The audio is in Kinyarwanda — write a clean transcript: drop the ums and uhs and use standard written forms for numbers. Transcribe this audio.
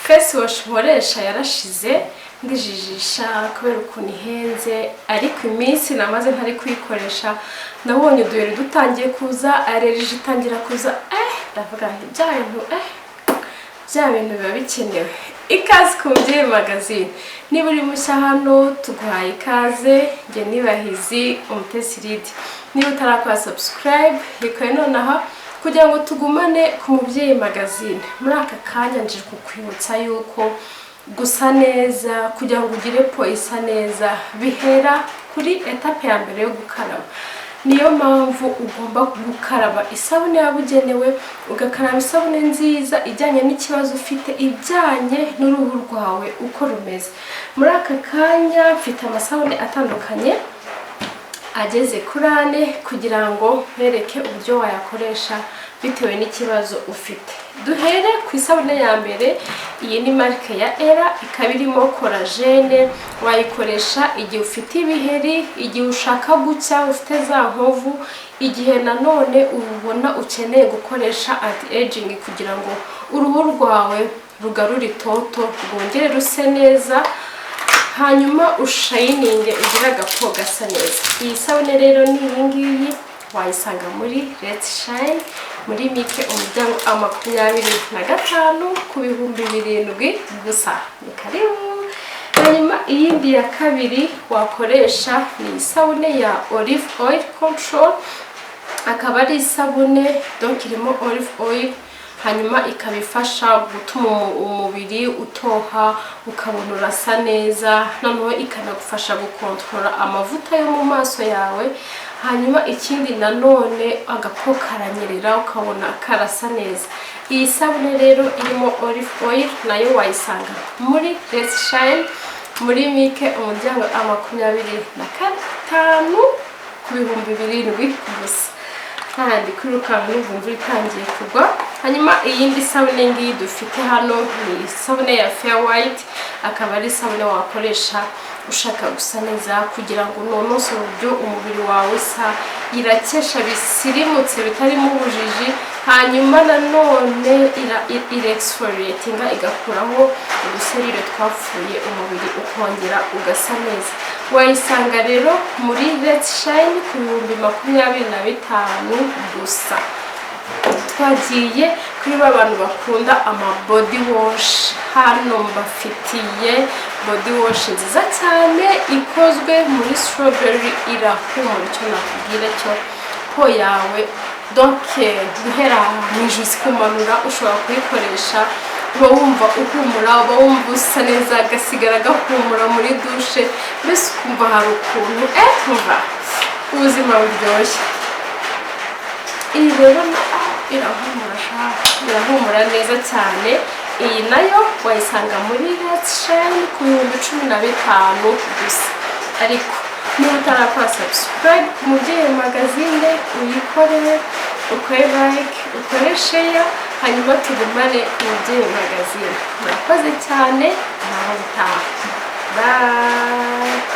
Face wash nkoresha yarashize, ndijijisha kubera ukuntu ihenze, ariko iminsi namaze ntari kuyikoresha nabonye uduheri dutangiye kuza, allergie itangira kuza. Ndavuga nti bya bintu biba bikenewe. Ikaze ku Mubyeyi Magazine. Niba uri mushya hano, tuguhaye ikaze. Njye nibahizi Umutesi Lidi. Niba utarakora subscribe, yikore nonaha kugira ngo tugumane ku Mubyeyi Magazine. Muri aka kanya nje kukwibutsa yuko gusa neza, kugira ngo ugire peau isa neza, bihera kuri étape ya mbere yo gukaraba. Niyo mpamvu ugomba gukaraba isabune yabugenewe, ugakaraba isabune nziza ijyanye n'ikibazo ufite, ijyanye n'uruhu rwawe uko rumeze. Muri aka kanya mfite amasabune atandukanye ageze kuri ane kugira ngo nkwereke uburyo wayakoresha bitewe n'ikibazo ufite. Duhere ku isabune ya mbere. Iyi ni marque ya Era, ikaba irimo collagène. Wayikoresha igihe ufite ibiheri, igihe ushaka gucya, ufite za nkovu, igihe nanone ubona ukeneye gukoresha anti aging kugira ngo uruhu rwawe rugarure itoto, rwongere ruse neza, hanyuma ushininge, ugire agapeau gasa neza. Iyi sabune rero ni iyi ngiyi, wayisanga muri Let's Shine, muri Mike, umuryango A 25, ku 7000 gusa. Ni karibu. Hanyuma iyindi ya kabiri wakoresha ni isabune ya olive oil control. Akaba ari isabune, donc irimo olive oil, hanyuma ikaba ifasha gutuma umubiri utoha, ukabona urasa neza. Noneho ikanagufasha gukontorora amavuta yo mu maso yawe. Hanyuma ikindi nanone, agapeau karanyerera, ukabona karasa neza. Iyi sabune rero irimo olive oil nayo wayisanga muri Let's Shine, muri Mike, umuryango A 25, ku 7000 gusa. Kandi kwirukanka numva imvura itangiye kugwa. Hanyuma iyindi sabune ngiyi dufite hano ni isabune ya Fair White. Akaba ari isabune wakoresha ushaka gusa neza, kugira ngo unonosore uburyo umubiri wawe usa. Irakesha bisirimutse, bitarimo ubujiji. Hanyuma nanone irexfoliatinga, igakuraho uducellule twapfuye, umubiri ukongera ugasa neza. Wayisanga rero muri Let's Shine ku 25,000 gusa. Twagiye kuri ba bantu bakunda ama body wash. Hano mbafitiye body wash nziza cyane ikozwe muri strawberry, irahumura. Icyo nakubwira cyo, peau yawe, donc guhera mu ijosi kumanura, ushobora kuyikoresha, uba wumva uhumura, uba wumva usa neza, gasigara gahumura muri douche, mbese ukumva hari ukuntu umva ubuzima buryoshye. Iyi rero irahumura sha, irahumura neza cyane. Iyi nayo wayisanga muri Let's Shine ku 15,000 gusa. Ariko niba utarakora subscribe ku Mubyeyi Magazine, uyikore, ukore like, ukore share, hanyuma tugumane ku Mubyeyi Magazine. Murakoze cyane, naho bitaha. Bye.